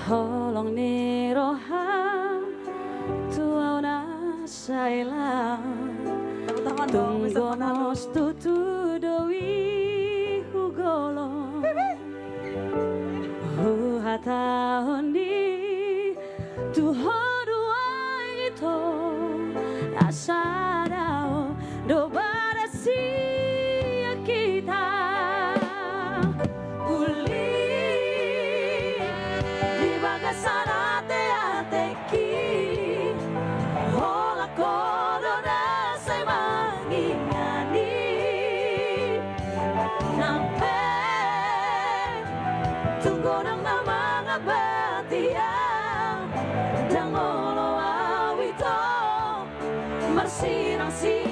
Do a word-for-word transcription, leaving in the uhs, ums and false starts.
Holong ni roha tu au na sai lam. Tung gomos tutu do i hugoloi. Huhatahon i tu ho do ai, ito, asa dao do badan sian hita. Uli di bagasan ateatengki, holan ho do na sai mangingani. Nang pe tung godang na mangambati au, ndang olo au, ito, marsinangsinang.